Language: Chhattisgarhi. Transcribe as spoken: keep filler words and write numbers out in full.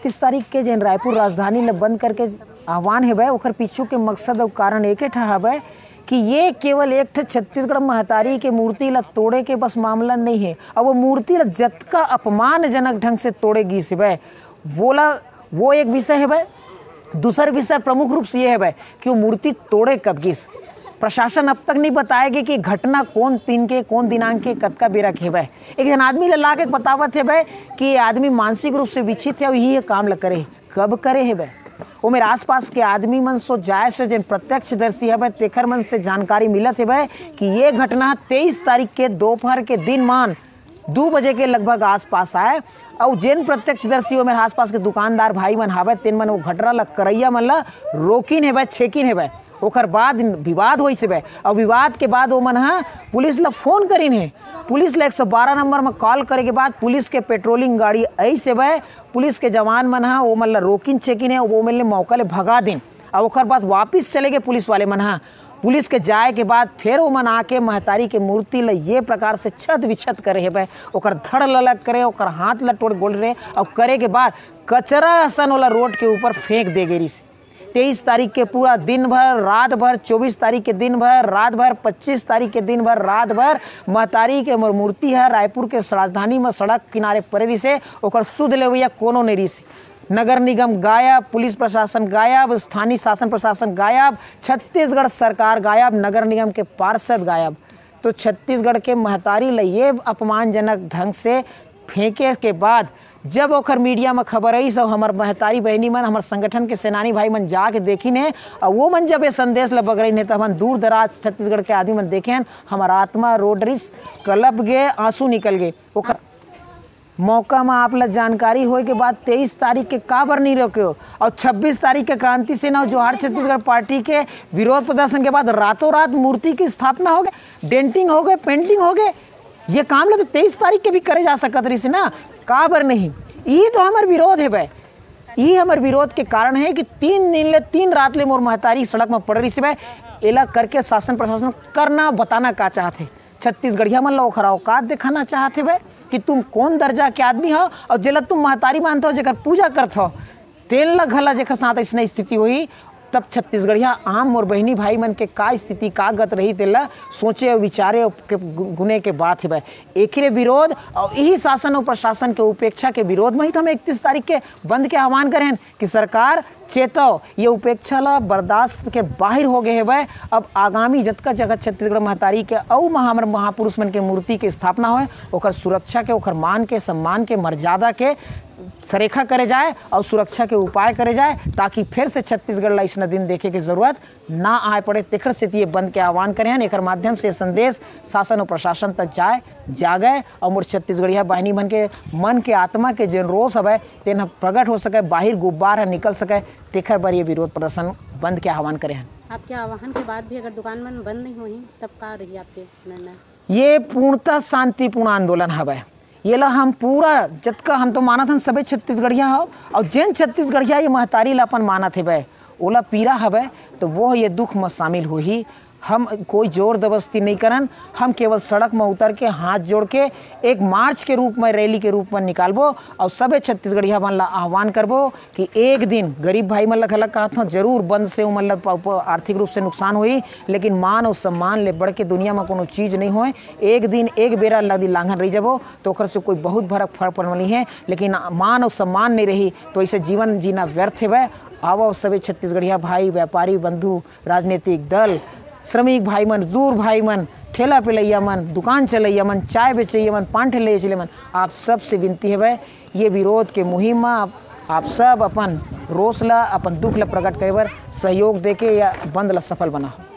तीस तारीख के जेन रायपुर राजधानी ल बंद करके आह्वान हेवय, ओकर पीछू के मकसद अउ कारण एके ठा हवय कि ये केवल एक ठा छत्तीसगढ़ महतारी के मूर्ति ल तोड़े के बस मामला नहीं हे, अउ वो मूर्ति ल जतका अपमानजनक ढंग से तोड़े गिस हेवय, वोला, वो एक विषय हेवय। दूसर विषय प्रमुख रूप से ये हेवय कि वो मूर्ति तोड़े कब गिस। प्रशासन अब तक नहीं बताए गे कि घटना कौन दिन के, कौन दिनांक के, कतका बेरा के हेवय। एक झन आदमी ल ला के बतावत हेवय कि ये आदमी मानसिक रूप से विक्षित हे अउ यही ये काम ल करे हे। कब करे हेवय? ओमेर आसपास के आदमी मन सो जाए से जेन प्रत्यक्षदर्शी हेवय, तेखर मन से जानकारी मिलत हेवय कि ये घटना तेईस तारीख के दोपहर के दिन मान दू बजे के लगभग आसपास आए। अउ जेन प्रत्यक्षदर्शी ओमेर आसपास के दुकानदार भाई मन हावय, तेन मन वो घटना ल करैया मन ल रोकिन हेवय, छेकिन हेवय। ओकर बाद विवाद होइस हेवय, अउ विवाद के बाद ओमन ह पुलिस ल फोन करिन हे। पुलिस ल एक सौ बारह नंबर म कॉल करे के बाद पुलिस के पेट्रोलिंग गाड़ी आइस हेवय। पुलिस के जवान मन ह ओमन ल रोकिन, छेकिन हे, ओमन ले मौका ले भगा दिन, अउ ओकर बाद वापिस चले गे पुलिस वाले मन ह। पुलिस के जाए के बाद फेर ओमन आके महतारी के मूर्ति ल ये प्रकार से छत विछत करे हेवय, ओकर धड़ ल अलग करे, ओकर हाथ ल टोड़ गोड़ रे, अउ करे के बाद कचरा असन ओला रोड के ऊपर फेंक दे गे रिहिस। तेईस तारीख के पूरा दिन भर, रात भर, चौबीस तारीख के दिन भर, रात भर, पच्चीस तारीख के दिन भर, रात भर महतारी के मोर मूर्ति ह रायपुर के राजधानी म सड़क किनारे परे रिहिस हे, ओकर सुध लेवइया कोनो नइ रिहिस। नगर निगम गायब, पुलिस प्रशासन गायब, स्थानीय शासन प्रशासन गायब, छत्तीसगढ़ सरकार गायब, नगर निगम के पार्षद गायब। तो छत्तीसगढ़ के महतारी ल ये अपमानजनक ढंग से फेंके के बाद जब ओखर मीडिया म खबर आइस अउ हमर महतारी बहिनी मन, हमर संगठन के सेनानी भाई मन जाके देखिन हे, अउ वो मन जब ये संदेश ल बगरइन हे, त हमन दूर दराज छत्तीसगढ़ के आदमी मन देखे हन, हमर आत्मा रो डरिस, कलप गे, आंसू निकल गे। ओखर मौका म आप ल जानकारी होए के बाद तेईस तारीख के काबर नहीं रोके हो, अउ छब्बीस तारीख के क्रांति सेना अउ जोहार छत्तीसगढ़ पार्टी के विरोध प्रदर्शन के बाद रातों रात मूर्ति की स्थापना हो गए, डेंटिंग हो गए, पेंटिंग हो गए। ये काम ल तो तेईस तारीख के भी करे जा सकत रहिस ना, काबर नहीं? ई तो हमर विरोध हेवय। ई हमर विरोध के कारण हे कि तीन दिन ले, तीन रात ले मोर महतारी सड़क म पड़ रहिस हेवय। एला करके शासन प्रशासन करना बताना का चाहत हे? छत्तीसगढ़िया मन ल ओखर औकात देखाना चाहत हेवय कि तुम कौन दर्जा के आदमी हो, अउ जेला तुम महतारी मानत हो, जेकर पूजा करत हो, तेन ल घला जेकर साथ अइसना स्थिति होही, तब छत्तीसगढ़िया आम मोर बहिनी भाई मन के का स्थिति, का गत रही, तेला सोचे अउ विचारे के गु-, गुने के बात हेवय। एकरे विरोध अउ इही शासन अउ प्रशासन के उपेक्षा के विरोध म ही तो हम इकतीस तारीख के बंद के आह्वान करे हन कि सरकार चेतव, ये उपेक्षा ला बर्दाश्त के बाहिर हो गए हेवय। अब आगामी जतका जगह छत्तीसगढ़ महतारी के अउ महा-, हमर महापुरुष मन के मूर्ति के स्थापना होय, ओकर सुरक्षा के, ओकर मान के, सम्मान के, मर्यादा के सरेखा करे जाए अउ सुरक्षा के उपाय करे जाए, ताकि फिर से छत्तीसगढ़ ला अइसना दिन देखे के जरूरत ना आए पड़े। तेखर सेती ये बंद के आह्वान करे हन। एकर माध्यम से संदेश शासन अउ प्रशासन तक जाए, जागे अउ मोर छत्तीसगढ़िया बहिनी मन के मन के आत्मा के जेन रोष हवय, तेन ह प्रगट हो सके, बाहिर गुब्बार ह निकल सके, तेखर बर ये विरोध प्रदर्शन बंद के आह्वान करे हन। आपके आह्वान के बाद भी अगर दुकान मन बंद नहीं होही, तब का रही आपके निर्णय? ये पूर्णतः शांतिपूर्ण आंदोलन हवय। येला हम पूरा, जतका हम तो मानत हन, सबे छत्तीसगढ़िया हो, अउ जेन छत्तीसगढ़िया ये महतारी ला अपन मानत हेवय, ओला पीरा हवय, तो वो ये दुख म शामिल होही। हम कोई जोर जबरदस्ती नहीं करन, हम केवल सड़क म उतर के, हाथ जोड़ के एक मार्च के रूप में, रैली के रूप में निकालबो अउ सबे छत्तीसगढ़िया मन ला आह्वान करबो कि एक दिन गरीब भाई मन ला घलक कहत हौं, जरूर बंद से उमन ला प-, प-, आर्थिक रूप से नुकसान होही, लेकिन मान अउ सम्मान ले बढ़ के दुनिया में कोनो चीज नहीं होय। एक दिन एक बेरा यदि लांघन रही जाबो, तो ओकर से कोई बहुत फरक, फर्क पड़ने वाली है, लेकिन मान अउ सम्मान नहीं रही, तो ऐसे जीवन जीना व्यर्थ हेवय। आवो सभी छत्तीसगढ़िया भाई, व्यापारी बंधु, राजनीतिक दल, श्रमिक भाई मन, मजदूर भाई मन, ठेला पेलैया मन, दुकान चलैया मन, चाय बेचैया मन, पान ठेले चले मन, आप सब से विनती हेवय, ये विरोध के मुहिम म आप, आप सब अपन रोष ला, अपन दुख ला प्रकट करे बर सहयोग देके या बंद ला सफल बनाओ।